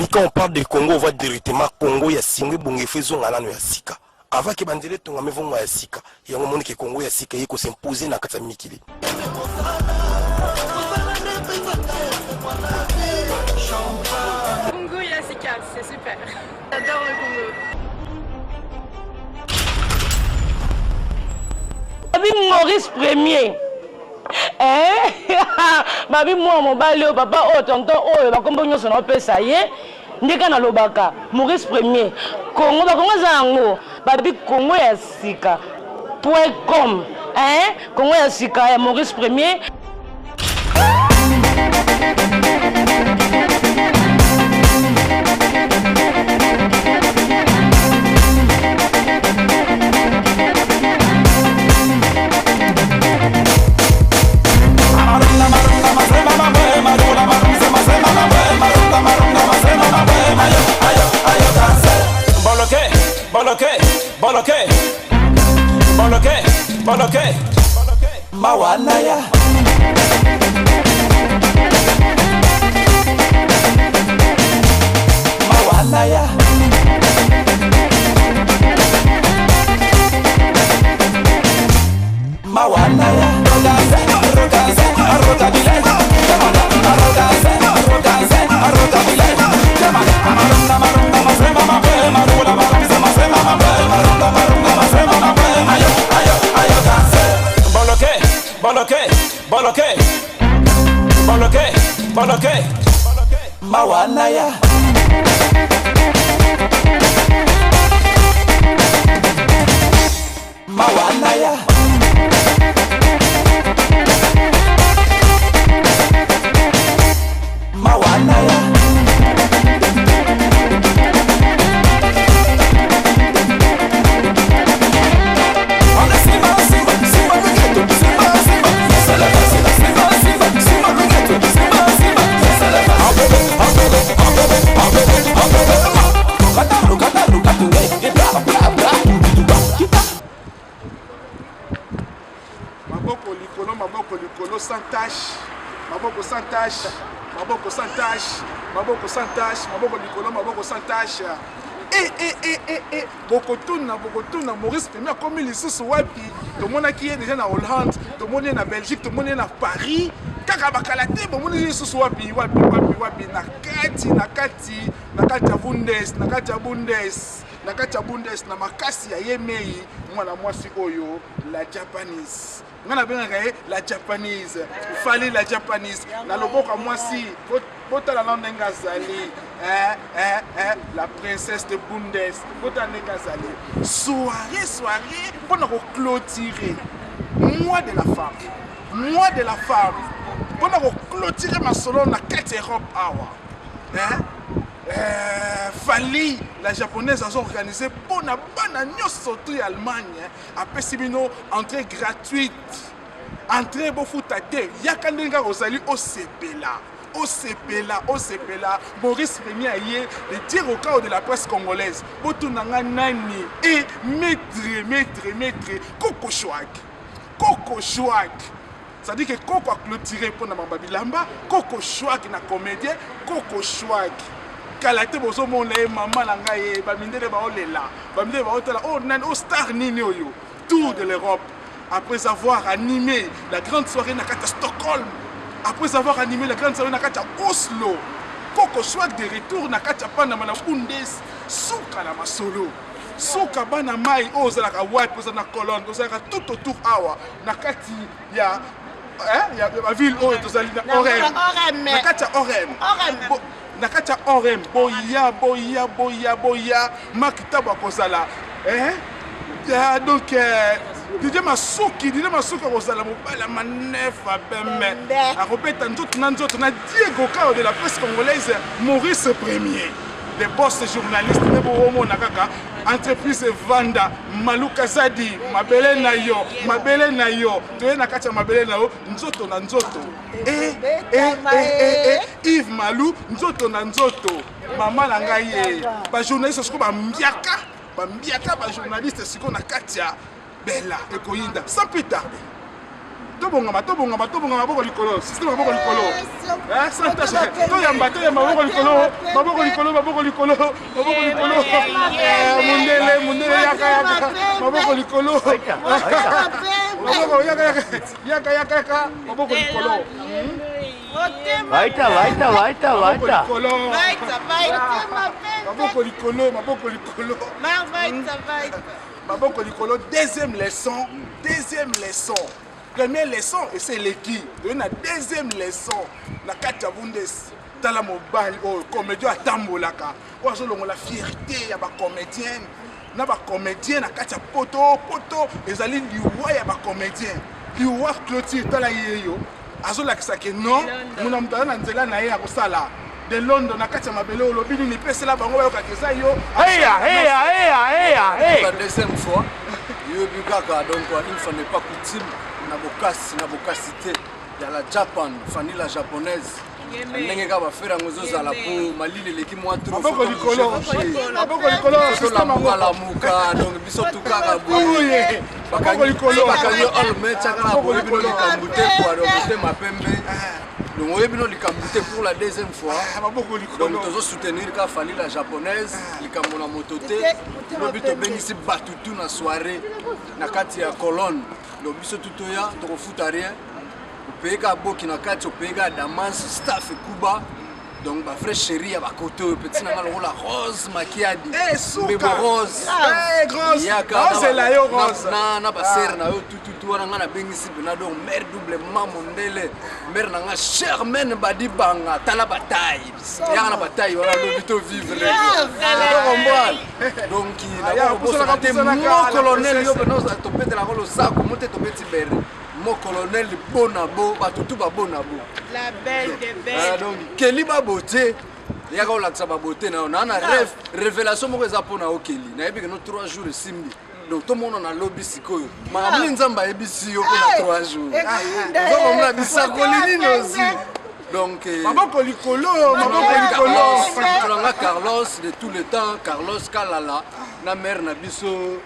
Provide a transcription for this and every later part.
Babi quand on parle de Congo, on voit directement Congo ya singo ebonga efo ezonga nano ya sika. Avant que banzela etongama evonga ya sika. Yango omoni ke Congo ya sika eye ko s'imposer na kati ya mikili. Congo ya sika, c'est super. J'adore le Congo. Babi Maurice Premier. Eh? Babi mwana mobali oyo papa oyo tonton oyo bakombo nyonso naopesa ye nde kaka nalobaka Maurice Premier. Congo bakongo eza yango babi Congo ya sika point com eh? Congo ya sika ya Maurice Premier. Boloke, boloke, boloke, boloke, boloke, mawanaya. Mawanaya. Mawanaya. Rogaze, rogaze, rogabile. Rogaze, rogaze, rogabile. Boloke, boloke, boloke, boloke, boloke, mawanaya. Mawanaya. Mawanaya. Maboko likolo, maboko likolo sans tache, maboko sans tache, maboko sans tache, maboko sans tache, maboko likolo, maboko sans tache. Eh, eh, eh, eh, eh. Bokotuna, bokotuna, Maurice Pemi akomi lisusu wapi? Tomonaki ye deja na Hollande, tomoni ye na Belgique, tomoni ye na Paris. Kaka bakala te, bomoni ye lisusu wapi, wapi, wapi, wapi? Na kati, na kati, na kati ya Bundes, na kati ya Bundes, na kati ya Bundes, na makasi ya ye mei, mwana mwasi oyo la Japanese. Nga nabengaka ye la Japanese, Fally la Japanese. Na loboko ya mwasi, botala nano ndenge azali, eh, eh, eh, la princesse de Bundes, botala ndenge azali. Soirée, soirée, mpona ko clôturer mois de la femme, mois de la femme, mpona ko clôturer masolo na kati ya Europe awa. Eh, eh, Fally la japonaise azo organiser mpona bana nyonso tu ya Allemagne, apesi bino entrée gratuite, entrée bofuta te, yaka ndenge kaka ozali osepela, osepela, osepela. Maurice Remy aye, le Diego Cao de la presse congolaise. Botuna nga nani? E maître, maître, maître Koko Schwag, Koko Schwag. C'est-à-dire que Koko a clôturé pour na mamba bilamba, Koko Schwag na comédien, Koko Schwag. Kala te bozomona ye mama na ngai ye, ba mindele baolela, ba mindele baotala, oh nani, oh star nini oyo, tour de l'Europe. Après avoir animé la grande soirée na kati ya Stockholm, après avoir animé la grande soirée na kati ya Oslo, Koko Schwag de retour na kati ya Panama na Bundes, suka na masolo. Suka bana mai oyo ozalaka wapi, ozala na Cologne, ozalaka tout autour awa na kati ya, eh, ya ba ville oyo tozali na Orem. Na kati ya Orem. Bo, na kati ya Orem, boya, boya, boya, boya, Marc Tabu akozala, eh? Ya, donc, eh, Didier Masuki, Didier Masuki akozala mobali ya manefa pembe. Akobeta nzoto na nzoto na Diego Cao de la presse congolaise, Maurice Premier. Le boss journaliste nde bomona kaka entreprise evanda Maluka Zadi, mabele na yo, mabele na yo, toye na kati ya mabele na yo, nzoto na nzoto. Eh, eh, eh, eh, eh, Yves Malu, nzoto na nzoto. Mama na ngai ye. Ba journaliste siko ba mbiaka, ba mbiaka ba journaliste siko na kati ya Bella ekoyinda sans plus tarder. Tobongama, tobongama, tobongama, maboko likolo. Système maboko likolo. Eh, sans tache. Toyamba, toyamba, maboko likolo. Maboko likolo, maboko likolo, maboko likolo. Eh, mundele, mundele, yaka, yaka. Maboko likolo. Maboko, yaka, yaka. Yaka, yaka, yaka. Maboko likolo. Vaita, vaita, vaita, Maboko vaita. likolo. Vaita, vaita. Maboko likolo, maboko likolo. Mar vaita, vaita. Maboko likolo, deuxième leçon, deuxième leçon. Première leçon ese eleki, toye na deuxième leçon na kati ya Bundes. Tala mobali oyo comédien atambolaka, oyo azolongola fierté ya bacomédienne na bacomédien na kati ya poto. Poto ezali liwa ya bacomédien, liwa clôture. Tala ye yo azolakisa ke non, mona moto aza na nzela na ye ya kosala de Londres na kati ya mabele. Olobi nini? Pesela bango bayokaka eza yo. Heya, heya, heya, heya, hey. La deuxième fois, yoyebi kaka, donc une fois n'est pas coutume, na bokasi na bokasi te ya la Japan, Fani la japonaise, na ndenge kaka bafere yango ezozala po malili eleki mwa trop. Maboko likolo, maboko likolo, système yango. Lamuka, donc biso tu kaka Boye. boye. Maboko likolo. Bakangi olme tiaka na Maboko boyebi no likolo. likambo te kua, donc motema pembe, donc oyebi no likambo te pour la deuxième fois. Ah, maboko likolo. Donc tozosoutenir kaka Fali la japonaise, likambo na moto te. Lobi tobengisi bato tu na soirée na kati ya colonne, donc biso tu toya, tokofuta rien, opeye kaka boki na kati, opeye kaka damas staff ekuba, donc bavrai chéri ya bakote oyo, petit na nga lokola Rose Makiadi. Eh, suka. Mbebo Rose. Eh, Rose. Yaka, Naozela yo, Rose. na basere na yo tututu wana, nga nabengisi mpena, donc mare double ma mondele, mare na nga Shermaine Badibanga, tala batai yaka na batai wana, lobi to vivre tokomboana, donc Ah, ya, nakokobosana te. pusanaka, Mo la colonel yo princesse. mpena tobetelaka losako mo te, tobeti bere mo colonel bonabo, bato tu babonabo. La belle des Ah, belles. donc Keli babote yaka olakisa babote na yo naa na rêve, révélation moko eza mpo na yo Keli, nayebi keno 3 jours esimbi, donc tomona na lobi sikoyo makambo nini Nzambe ayebisi yo mpo na 3 jours, ozokomona bisakoli nini ozi, donc Maboko likolo, maboko likolo. Tolanga Carlos de tout le temps, Carlos Kalala na mare na biso.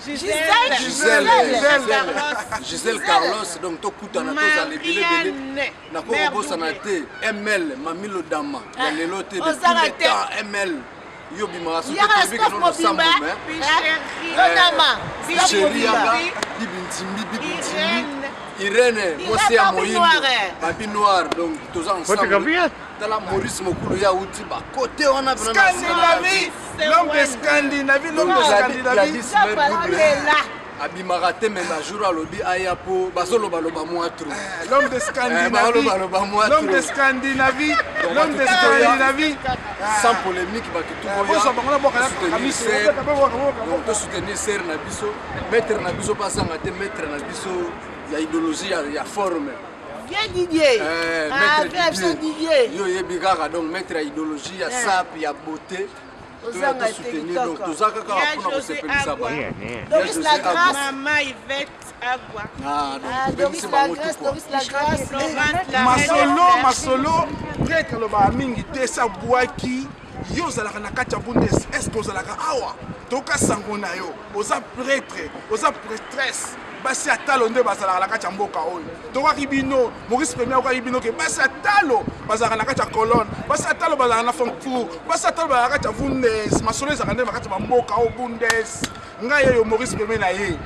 Gisèle. Gisèle. Gisèle. Gisèle Carlos, donc tokutana, tozala ebele ebele. Marianne. Nakokobosana te ML Mamilo Dama ya lelo te, de tous Ozala les te. temps, ML yo bimaka soki Yaka na toyebi staff keno losambo mobimba. me Yonama. Staff chéri mobimba. yaka Bibi Ntimbi, Bibi Ntimbi, Irene mwasi ya Babi moyindo. Noire. Babi Noir, donc toza ensemble. Photographe. Tala Maurice Mokulu ya uti bakote wana pena na Scandinavie, l'homme de Scandinavie, l'homme de Scandinavie. Gladys mère double Lela. abimaka te, me bajour alobi aya po bazolobaloba mwa trop. L'homme de Eh, Scandinavie, balobaloba mwa l'homme de trop. Scandinavie, l'homme de Bato toya. Scandinavie. Sans polémique, bato Bozwa bango na bwaka na tosoutenir kamiso. ser, donc tosoutenir ser na biso, maître na biso mpe azanga te, maître na biso ya idéologie ya forme. Viens Didier. Eh, Ah, maître viens biso Didier. Didier. Yo oyebi kaka, donc maître ya idéologie ya sap ya beauté, toya Ozanga te, tosoutenir, donc kitoko. toza kaka Ya mpona José kosepelisa Agua. bato. Doris la grâce. Maman Yvette Agua. Ah, donc Ah, tobengisi Doris la bango grâce, tu quoi. Doris la grâce. Florence la Masolo, reine. masolo, prêtre alobaka mingi te, esi abwaki yo. Ozalaka na kati ya Bundes, est-ce ozalaka awa? Toka sango na yo, oza prêtre, oza prêtresse. Basi ya talo nde bazalaka na kati ya mboka oyo. Tokaki bino, Maurice Premier akokaki bino ke basi ya talo bazalaka na kati ya Colonne, basi ya talo bazalaka na Frankfurt, basi ya talo bazalaka na kati ya Bundes. Masolo ezalaka nde na kati ya bamboka oyo Bundes. Ngai oyo Maurice Premier na ye,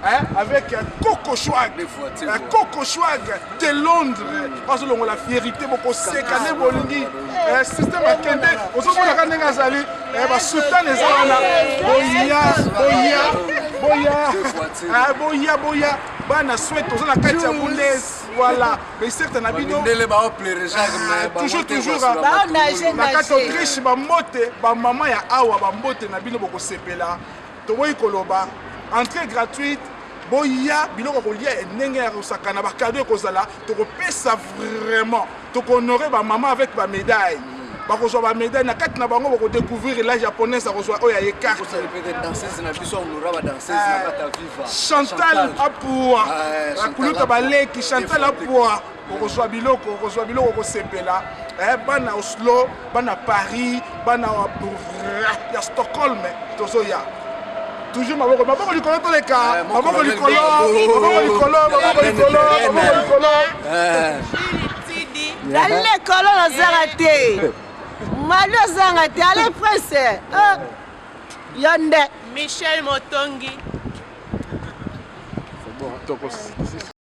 hein, avec Coco Schwag. Des fois, tu vois. Coco Schwag de Londres azolongola fierité, bokoseka nde bolingi. Eh, système akende, ozomonaka ndenge azali. Eh, basutane eza wana, boya, boya, boya. Deux fois, tu Ah, boya, boya, bana swete, toza na kati ya Bundes, voilà, mais certes na bino. Mindele baoplere Jacques. Ah, Mais toujours, toujours, Bao nager, na kati nager. Autriche, bambote bamama ya awa, bambote na bino, bokosepela. Toboyi koloba, entrée gratuite, boya biloko kolia ndenge ya kosakana, bacadeau ekozala, tokopesa vraiment, tokohonore bamama avec bamédaille, bakozwa bamédaille na kati na bango, bakodécouvrir la japonaise akozwa oyo aye carte. Osali peut-être danseuse na biso, honora badanseuse na kati ya Viva. Chantal Apua. Ouais, Chantal Akuluta Apua. baleki Chantal Apua, okozwa biloko, okozwa biloko, okosepela. Eh, bana Oslo, bana Paris, bana ya Stockholm, tozoya. Toujours maboko, maboko likolo toleka. Eh, mon Maboko colonel likolo, Bingo. maboko likolo, maboko likolo, maboko likolo. Eh. Jules Tidi. Nali ekolo nazanga te. Mali ozanga te, ale prince. Eh, Yo nde. Michel Motongi. Bon, tokos.